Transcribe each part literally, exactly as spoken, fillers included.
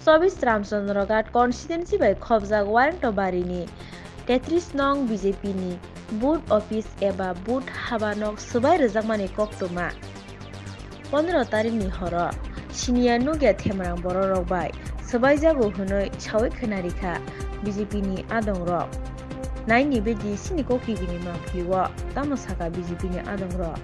Chobis Ramchandra Ghat constituency bai khobjak Warengto barini tetris nong B J P ni booth office eba booth habanok swbai rwjakmani koktwma. Pondro tarikni horo siniya nukya themrang bororok bai swbaijago hwnwi sawi khwnarikha B J P ni adongrok. Naini bidi sini koktwibini mangpilio tamo sakha B J P ni adongrok.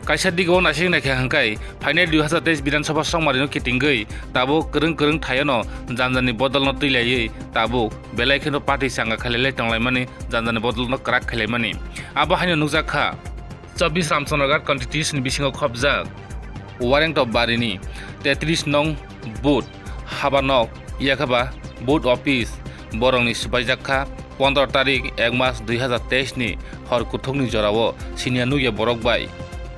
Kaisa digo naisik naikha hwnkhe phainai dui hazar teis Bidhan Sabha songmarino kitingwi tabuk kwrwng kwrwng thaiono janjani bodolno twilaiwi tabuk belai kheno party changa khailai tonglaimani, janjani bodolno kwrak khailaimani. Abo haino nukjak kha. Chobis Ramchandra Ghat constituency ni bisingo khobjak Warengto barini tetris nong booth habanok yakhaba booth office borokni swbaijak kha pondro tarik ek mas dui hazar teis ni hor kuthukni jorao siniya nukya borok bai.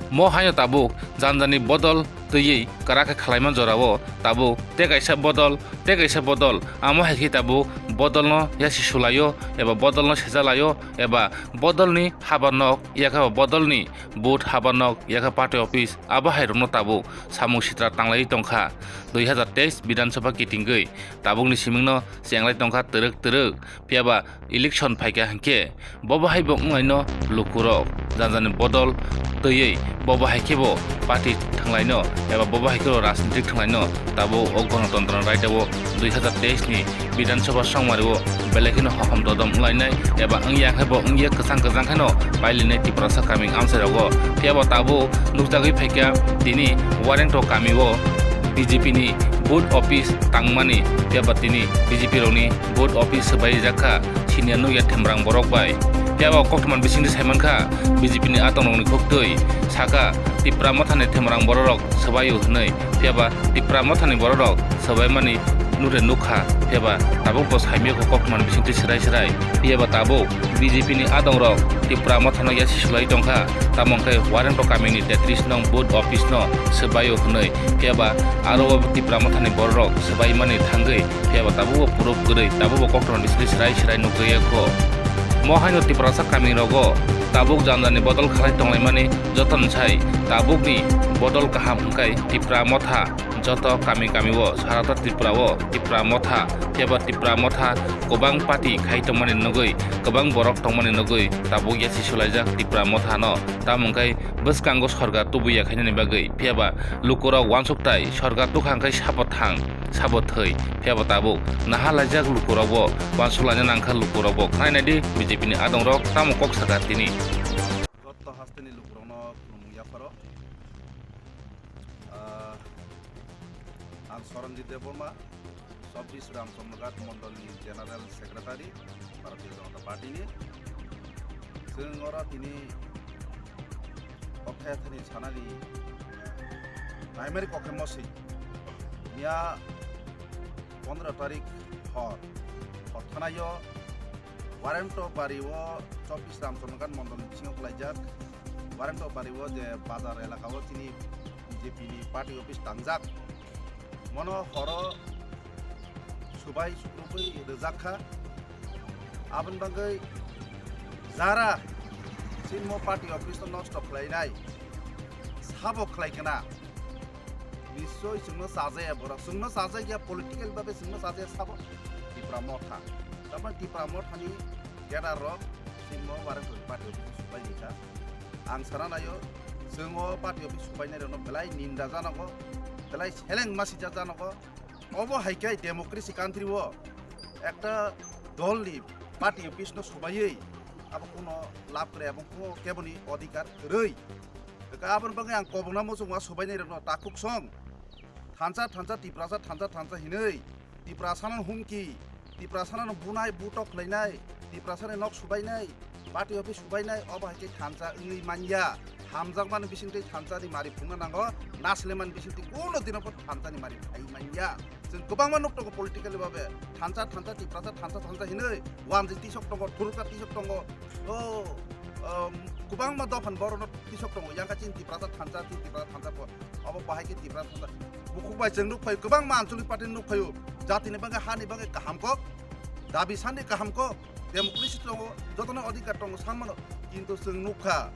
Mo haino tabuk janjani bodol twiwi kwrak khe khlaiman jorao tabuk tei kaisa bodol tei kaisa bodol, amo hai khe tabuk bodolno yasi sulaio eba bodolno sejalaio eba bodolni habanok yakhaba bodolni booth habanok yakha party office abo hai rokno tabuk samung sitra tanglaiwi tongkha. Dui hazar teis Bidhan Sabha kitingwi tabukni simingno chenglai tongkha twrwk twrwk, phiyaba election phaikha hinkhe bobo hai bo wnglaino lukurok janjani bodol twiwi bobo hai khebo party thanglaino eba bobo hai khebo rajnitik thanglaino tabuk o Ganatantro Raida o dui hazar teis ni Bidhan Sabha songmari o belai kheno hokom dodom wnglainai eba wngya khe bo wngya kwchang kwchang kheno pailinai Tiprasa kaming amchai rogo. Phiyaba tabuk nukjagwi phaikha tini Warengto kami o B J P ni booth office tangmani, phiyaba tini B J P rokni booth office swbaijak kha siniya nukya themrang borok bai. Phiyaba koktwma bisingtwi saimankha B J P ni adongrokni koktwi, sakha Tipra Mothani themrang bororok swbaio hwnwi, phiyaba Tipra Mothani bororok swbaimani nure nukha, phiyaba tabuk bo saimio kho koktwmani bisingtwi swrai swrai. Phiyaba tabuk B J P ni adongrok Tipra Mothano yasi sulai tongkha, tamo hwnkhe Warengto kamini tetris nong booth office no swbaio hwnwi, phiyaba aro o Tipra Mothani bororok swbaimani thangwi, phiyaba tabuk bo proof kwrwi, tabuk bo koktwmani bisingtwi swrai swrai nukjakya kho. Mo haino Tiprasa kamirogo tabuk janjani bodol khalai tonglaimani jotono sai tabukni bodol kaham hwnkhe Tipra Motha joto kami kami o, sarata Tripura o Tipra Motha, phiyaba Tipra Motha kwbang party khai tongmani nugwi, kwbang borok tongmani nugwi tabuk yasi sulaijak Tipra Motha no. Tamo hwnkhe bwskango sorkar tubuya khainani bagwi, phiyaba lukurok uansuk tai sorkar tukha hwnkhe sabo thang, sabo thwi, phiyaba tabuk naha laijak lukurokbo uansuk laina nangkha lukurokbo. Khwnai naidi B J P ni adongrok tamo kok sakha tini. Gotto hasteni lukurokno khulumung yapharo. Ah, ang Soronjit Debbarma, Chobbish Ramchandra Ghat Mondolni General Secretary, Bharatiya Janata Party ni. Chwng oro tini kokthayathani sanani primary kokhe moswi. Miya pondro tarik hor, hor thanaio Warento bari o Chobbish Ramchandra Ghat Mondolni bisingo kwlaijak. Warento bari o je bazar elaka o chini B J P ni party office tangjak. Mono horo subai sukrubwi rwjak kha. Aboni bagwi jara chini mo party office no nosto khlainai, sabo khlai khna. Nischoi chwngno chajaya borok, chwngno chajaya political babe chwngno chajaya sabo Tipra Motha. Tamani Tipra Mothani cadre rok chini mo Warento party office subai ni kha. Ang sana naio, chwng o party office subainai rokno belai ninda janogo, belai seleng masija janogo. Obo hai khe democracy country o ekta dol ni party office no subaiwi abo kuno lab kwrwi, abo kuno keboni odhikar kwrwi. Hwnkhe aboni bagwi ang kobongna muchungo subainai rokno takhuk song thansa thansa Tiprasa thansa thansa hinwi Tiprasano humki, Tiprasano bunai butok khlainai, Tiprasani nok subainai, party office subainai, obo hai khe thansa wngwi manya. Hamjakmani bisingtwi thansani mari phungna nango, naslemani bisingtwi kuno dino pho thansani mari phai manya. Chwng kwbangma nuk tongo politically babe, thansa thansa Tiprasa thansa thansa hinwi, wanjwi tisok tongo, thuruksa tisok tongo, o, um, kwbangma dophani borokno tisok tongo, yang kha chini Tiprasa thansa, chini Tiprasa thansa pho, obo bahai khe Tiprasa thansa. Bukhuk bai chwng nuk phaio, kwbangma ancholic party nuk phaio, jatini bagwi, hani bagwi kaham kok, dabi sani kaham kok, democracy tongo, jotono odhikar tongo, san mano, kintu chwng nuk kha,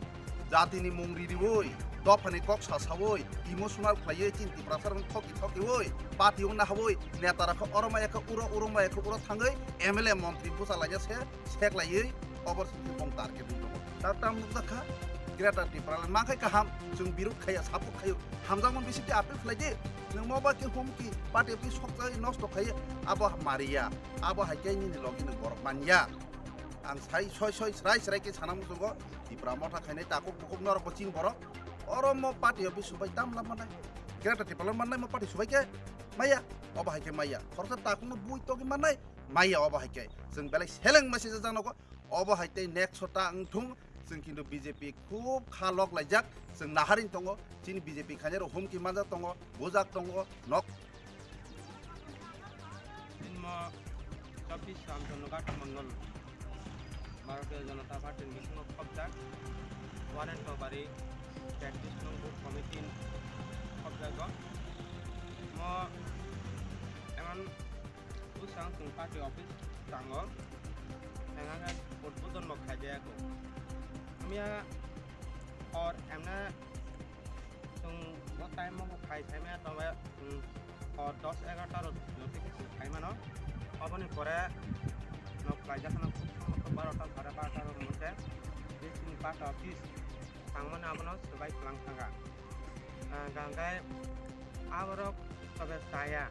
jatini mung ririwi, Dophani kok sa sawi, emotional khlaiwi chini Tiprasa rok thoki thokiwi, party wng nahawi, neta rok khe oro maya khe uro, uro maya khe uro thangwi, M L A montri bucha laina se, sek laiwi, obor sini bong target wng tongo. Ta tam nukjak kha, Greater Tipraland ma khai kaham, chwng birud khaiya, support khaio, hamjakmani bisingtwi appeal khlai di, nwng mo ba khe humki, party office sok jagwi nosto khaiya, abo mariya, abo hai khe nini logi nwng borok manya. Ang sai soi soi srai srai khe sana muchungo, Tipra motha khainai takhuk bukhuk norok bo chini borok. Oro mo party office subai tam lam manai. Greater Tipraland mannai mo party subai khe maya, obo hai khe maya. Khoroksa takhukno bui togwi mannai, maya obo hai khe. Chwng belai seleng message jang nogo. Obo hai tei next sota wng thung. Chwng kintu B J P khub kha lok laijak. Chwng naharing tongo. Chini B J P khainai rok humki manjak tongo, bujak tongo, nok. Tinmo chobbish Ramchandra Ghat Mondol, Bharatiya Janata Party ni bisingo khobjak, Warren Tobari, Baptist Nung Booth Committee ni khobjago. Mo emon bwsang chwng party office tango, enga khe udbodon bo khaijaya kho. Hamya hor emne chwng bo time o khai saimaya tongbai, chwng hor dos egarota rok jotoi khe chwng khai mano. Oboni pore nok khlaijak kheno khub somboto barota sare barota rok mote bising party office tangmani abono swbai kwlang thangkha. Ah, hwnkhe aborok tobe chaya.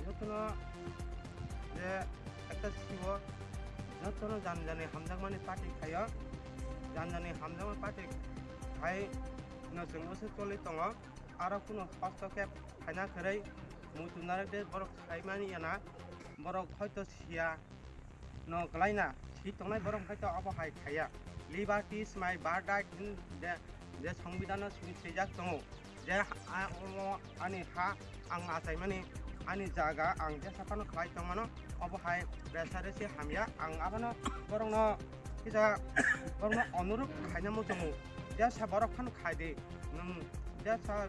Jotono je ekta siwo jotono jani jani hamjakmani party khaio. Jani jani hamjakmani party khai no chwng bwswk choli tongo. Aro kunu hostokep khaina kwrwi muitu narwk de borok saimani yana borok hoito siya. No kwlaina si tongnai borok hai to abo hai khaiya. Liberty is my birthright hin je, je songbidano sini swijak tongo je a, omo ani ha ang achaimani ani jaga ang jesa phano khlai tongmano obo hai besare se hamya ang abono borokno kisa borokno onuruk khaina muchungo jesa borok phano khai di nwng jesa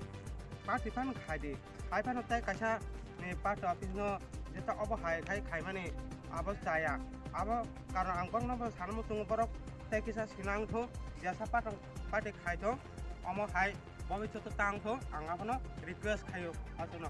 party phano khai di. Hai phano tei kaisa ni party office no jeta obo hai khai khaimani abo chaya. Abo karon ang borokno bo sana muchungo borok tei kisa sinang thung jesa party, party khai thung omo hai bobishoto tang thung ang abono request khaio aswkno.